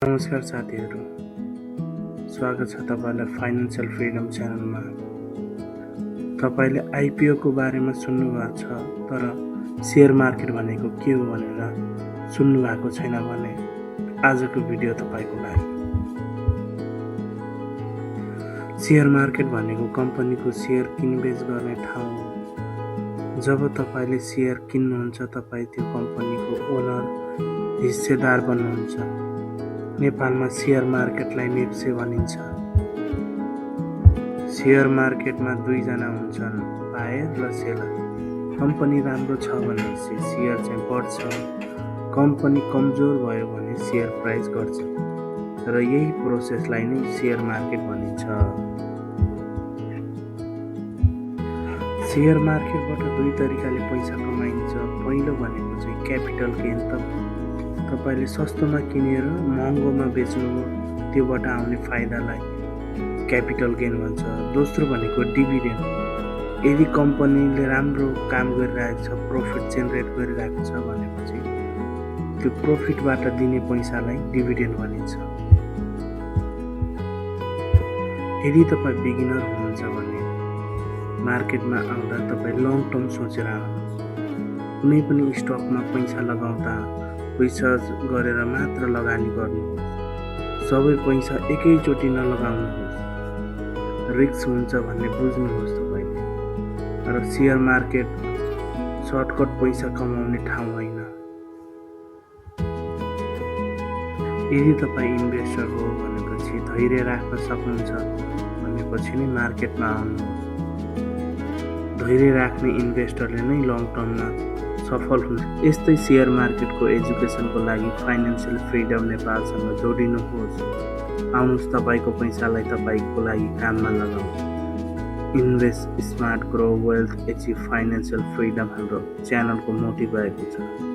नमस्कार साथीहरू, स्वागत छ तपाईलाई फाइनान्शियल फ्रिडम च्यानलमा। तपाईले आइपिओको बारेमा सुन्नुभएको छ, तर शेयर मार्केट भनेको के हो भनेर सुन्नुभएको छैन भने आजको भिडियो तपाईको लागि। शेयर मार्केट भनेको कम्पनीको शेयर किनबेच गर्ने ठाउँ हो। जब तपाईले शेयर किन्नुहुन्छ, तपाई त्यो कम्पनीको ओनर, हिस्सेदार बन्नुहुन्छ। नेपालमा शेयर मार्केटलाई नेप्से भनिन्छ। शेयर मार्केटमा दुईजना हुन्छन्, बायर र सेलर। कम्पनी राम्रो छ भनेपछि शेयर चाहिँ बढ्छ, कम्पनी कमजोर भयो भने शेयर प्राइस घट्छ। र यही प्रोसेसलाई नै शेयर मार्केट भनिन्छ। शेयर मार्केटबाट दुई तरिकाले पैसा कमाइन्छ। पहिलो भनेको चाहिँ क्यापिटल गेन। तपाईले सस्तोमा किनेर महँगोमा बेच्नुभयो, त्योबाट आउने फाइदालाई क्यापिटल गेन भन्छ। दोस्रो भनेको डिभिडेन्ड। यदि कम्पनीले राम्रो काम गरिरहेको छ, प्रफिट जेनेरेट गरिरहेको छ भनेपछि त्यो प्रफिटबाट दिने पैसालाई डिभिडेन्ड भनिन्छ। यदि तपाईँ बिगिनर हुनुहुन्छ भने मार्केटमा आउँदा तपाईँ लङ टर्म सोचेर आउनुहोस्। कुनै पनि स्टकमा पैसा लगाउँदा पैसा गरेर मात्र लगानी गर्नुहोस्। सबै पैसा एकैचोटि नलगाउनुहोस्, रिस्क हुन्छ भन्ने बुझ्नुहोस् तपाईले। र शेयर मार्केट सर्टकट पैसा कमाउने ठाउँ होइन। यदि तपाईँ इन्भेस्टर हो भनेपछि धैर्य राख्न सक्नुहुन्छ भनेपछि नै मार्केटमा आउनुहोस्। धैर्य राख्ने इन्भेस्टरले नै लङ टर्ममा सफल हुन्छ। यस्तै शेयर मार्केटको एजुकेसनको लागि फाइनान्शियल फ्रिडम नेपालसँग जोडिनुहोस्। आउनुहोस्, तपाईको पैसालाई तपाईको लागि काममा लगाउँ। Invest smart, grow wealth, achieve financial freedom हाम्रो च्यानलको मोटिभ भएको छ।